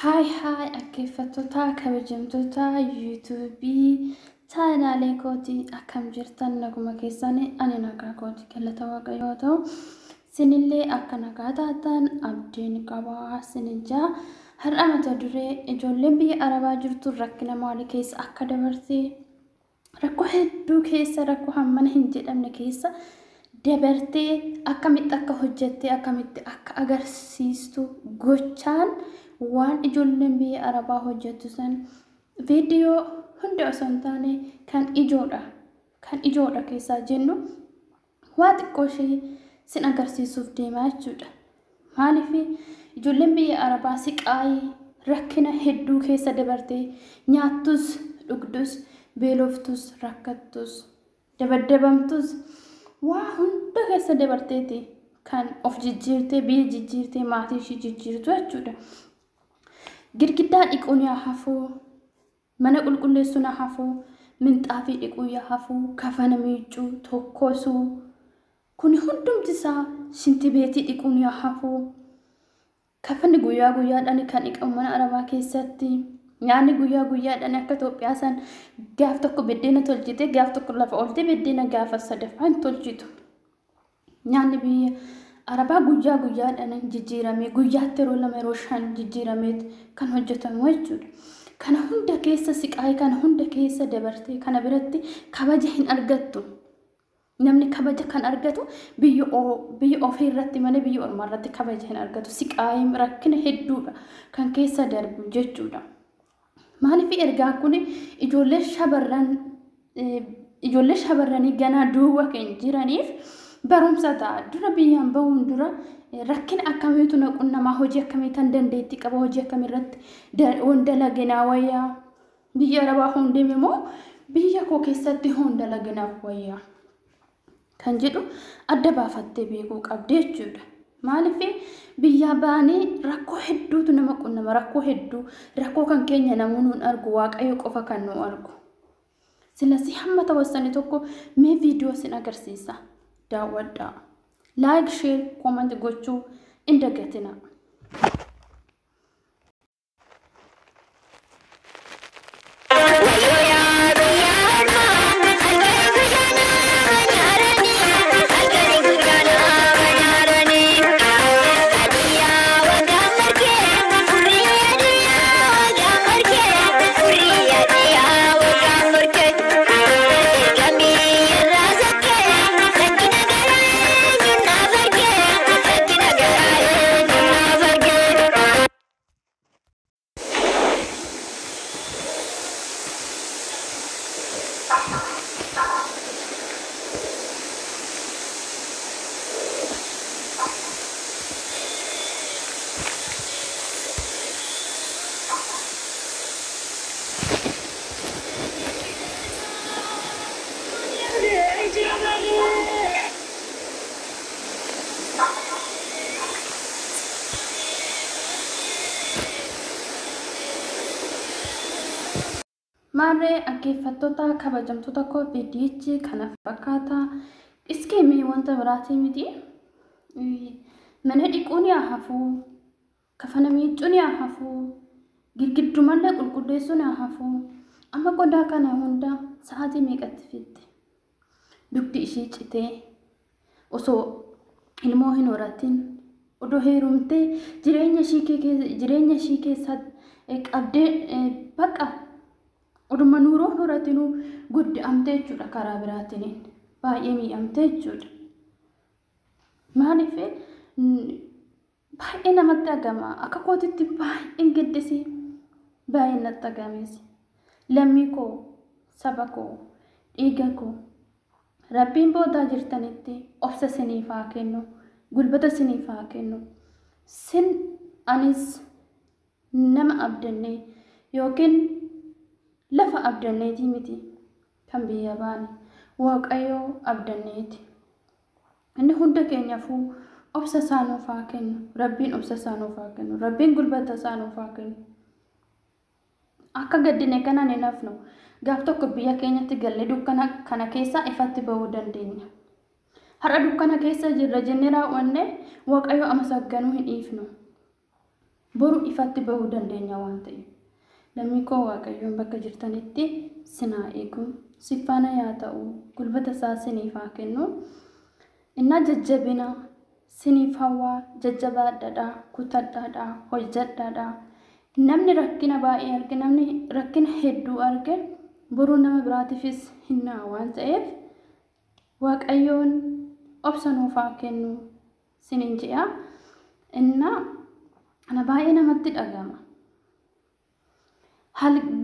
Haay haay dhaggeeffattoota kabajamtoota yuutuubii chaanaalee kootii akkam jirtan naguma keessanii ani nagaa kooti galata waaqayyoo ta'u sinillee akka nagaa taatan abdiin qabaa sinin jaa har'a mata duree ijoolleen biyya arabaa jirtu rakkina maalii keessa akka dabarte rakkoo hedduu keessa rakkoo hammana hin jedhamne keessa dabartee akkamitti akka hojjettee akkamitti akka agarsiistu gochaan waan ijoolleen biyya arabaa hojjettu san viidiyoo hunda osoo hin taane kan ijoodha keessaa jennu waa xiqqoo ishee sin agarsiisuuf deemaa jechuudha. Maaliif ijoolleen biyya arabaa siqaayii rakkina hedduu keessa dabartee nyaattus dhugdus beeloftus rakkattus dabaddabamtus waa hunda keessa dabarteeti kan of jijjiirtee biyya jijjiirtee maatii ishee jijjiirtu jechuudha. Girgiddaa dhiquun yaa hafuu, mana qulqulleessuun yaa hafuu, minxaafii dhiquu yaa hafuu, kafana miicuu, tokkosuu kun hundumti isaa shintibeetii dhiquun yaa hafuu. Kafanni guyyaa guyyaadhaan kan dhiqamu mana arabaa keessatti nyaanni guyyaa guyyaadhaan akka Itoophiyaa san gaaf tokko biddeena tolchite gaaf tokko lafa oolte biddeena gaafa sadaffaa hin tolchitu. Nyaanni biyya arabaa guyyaa guyyaadhaan jijjiiramee guyyaatti yeroo 2 yeroo 5 jijjiiramee kan hojjetamu jechuudha. Kana hunda keessa siqaayii kana hunda keessa dabartee kana biratti kabaja hin argattu. Namni kabaja kan argatu biyya ofii irratti malee biyya ormaa irratti kabaja hin argatu. Siqaayii rakkina hedduudha kan keessa darbu jechuudha. Maaliif ergaan kun ijoollee shamarranii ganaa duwwaa kan jiraniif barumsa ta'a. Dura biyyaan bahuun dura rakkina akkamiitu na qunnamaa hojii akkamii tan dandeettii qaba hojii akkamiirratti dalaginaa wayyaa biyya arabaa hundee immoo biyya koo keessatti dalaginaa wayyaa kan jedhu adda baafattee beekuu qabdi jechuudha. Maaliif biyyaa baanee rakkoo hedduutu nama qunnama rakkoo hedduu rakkoo kan keenya namoonni nu argu waaqayyo qofa kan nu argu. Silasii hamma tawassani tokko mee viidiyoo sin agarsiisa daawwadhaa. Like, share, comment gochuu hin dagatinaa. Maarree dhaggeeffattoota kabajamtoota koo viidiyichi kana fakkaata. Iskiimii wanta biraatii miti. Mana dhiquun yaa hafuu, kafana miicuun yaa hafuu, girgiddumallee qulqulleessuun yaa hafuu. Amma qodaa kana hunda sa'aatii meeqatti fixxe? Dugdi ishee citee osoo ilmoo hin horatin odoo heerumtee jireenya ishii keessatti qabdee baqa oduma nuuroo horatinuu gudda'amtee jechuudha karaa biraatiin baay'ee miidhamtee jechuudha. Maaliif baay'ee namatti agama akka kootitti baay'een gaddisii baay'ee natti agamees. Lammii koo saba koo dhiiga koo rabbiin boodaa jirtanitti obsa siniif haa kennu gulbata siniif haa kennu sin anis nama abdannee yookiin lafa abdanneetii miti kan biyya baane waaqayyoo abdanneeti. Inni hunda keenyaafuu obsa isaa nuuf haa kennu rabbiin obsa isaa nuuf haa kennu rabbiin gulbata isaa nuuf haa kennu. Akka gaddine kanaan hin hafnu gaaf tokko biyya keenyatti gallee dukkana kana keessaa ifatti bahuu dandeenya. Har'a dukkana keessa jirra jennee raawwanne waaqayyo amma sagganuu hin dhiifnu. Boru ifatti bahuu dandeenya waan ta'eef. Lammii koo Waaqayyoon bakka jirtanitti sinaa eegu, si faana yaa ta'u, gulbata isaa siniif haa kennu. Innaa jajjabina siniif hawwaa, jajjabaadhaadhaa, kutadhaadhaa, hojjedhaadhaa. Namni rakkina baay'ee arge, namni rakkina hedduu arge boruu nama biraatiifis hin na'a waan ta'eef Waaqayyoon obsa nuuf haa kennu sinin je'a. Innaa ana baay'ee namatti dhagama.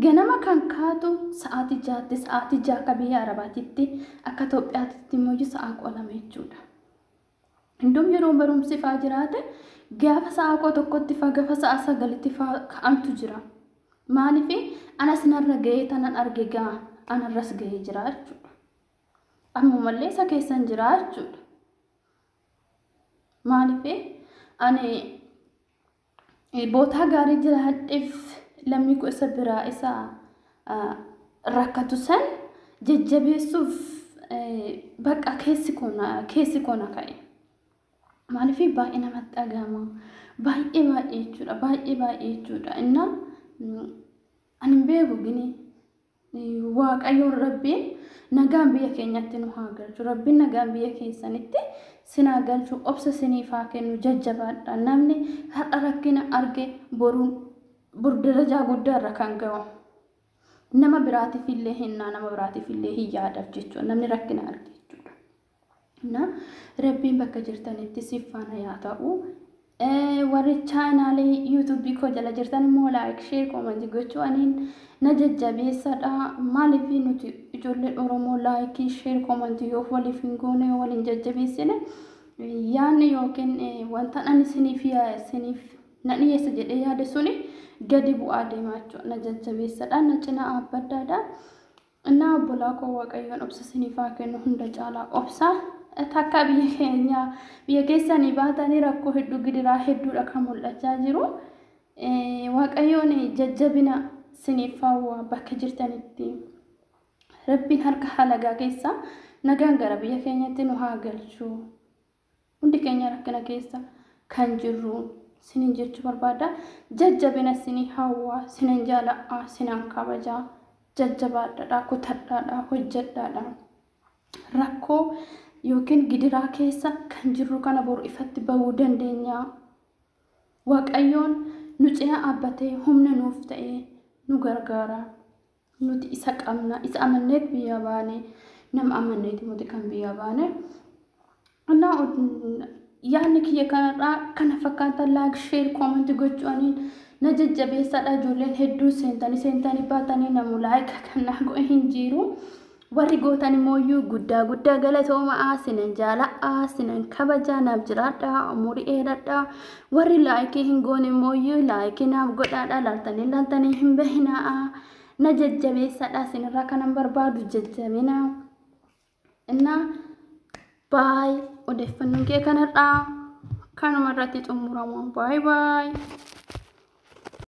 Ganama kan kaatu sa'aatii 6tti, sa'aatii 6 akka biyya Arabaatitti, akka Itoophiyaatitti immoo sa'a 12 jechuudha. Hundum yeroo barumsi faa jiraate gaafa sa'a 11tti faa gaafa sa'a 9tti faa ka'antu jira. Maaliif anas narra ga'ee tanan arge gaa anarras ga'ee jira jechuudha. Ammumallee isa keessan jira jechuudha. Maaliif ani bootaa gaarii jiraadheef lammii koo isa biraa isa rakkatu san jajjabeessuuf bakka keessi koo na ka'e. Maaliif baay'ee namatti dhagahama. Baay'ee baay'ee jechuudha. Baay'ee baay'ee jechuudha. Innaa ani hin beeku gini Waaqayyoon Rabbiin nagaan biyya keenyatti nu haa galchu. Rabbiin nagaan biyya keessanitti sin haa galchu. Obsa siniif haa kennu. Jajjabaadha. Namni har'a rakkina arge boruun bor darajaa guddaarra kan ga'u. Nama biraatiif illee hinnaa, nama biraatiif illee hin yaadaaf jechuudha. Namni rakkina arge jechuudha. Na Rabbiin bakka jirtanitti siif faana yaa ta'u. Warri chaanaalee yuutuubii koo jala jirtan immoo like, share, comment gochuu aniin na jajjabeessadha. Maaliif nuti ijoolleen Oromoo like, share, comment yoo waliif hin goone, yoo waliin jajjabeessine, yaadni yookiin wanta ani isiniif na dhiyeessa jedhee yaade suni gadi bu'aa deemaa jechuudha. Na jajjabeessadha, na cinaa dhaabbadhaadha. Innaa obbolaa koo Waaqayyoon obsa isiniif haa kennu, hunda caalaa obsa. Takka biyya keenya biyya keessanii baatanii rakkoo hedduu, gidiraa hedduudha kan mul'achaa jiru. Waaqayyoon jajjabina isiniif hawwa bakka jirtanitti. Rabbiin harka halagaa keessa nagaan gara biyya keenyatti nu haa galchu. Hundi keenya rakkina keessa kan jirru sinin jechuu barbaada. Jajjabina isinii hawwa, sinin jaaladha, sinan kabajaa. Jajjabaadhaadha, kutadhaadha, hojjedhaadha. Rakkoo yookiin gidiraa keessa kan jirru kana boru ifatti bahuu dandeenya. Waaqayyoon nu cinaa dhaabbatee humna nuuf ta'ee nu gargaara. Nuti isa qabna, isa amanneet biyya baane, nama amanneeti nuti kan biyya baane. Innaa yaadni kiyya kanarraa kana fakkaata. Like, share, comment gochuudhaan na jajjabeessadha. Ijoolleen hedduu seentanii seentanii baatanii namu like kan naa godhe hin jiru. Warri gootan immoo guddaa guddaa galatoomaa, sinan jaaladha, sinan kabajaa, naaf jiraadha, umurii dheeradha. Warri like hin goone immoo like naaf godhaadha, laaltanii laaltanii hin bahinaa. Na jajjabeessadha, sinirraa kanan barbaadu jajjabina. Innaa baay, odeeffannoon kee kanarraa kanuma irratti xumurama. Baay baay.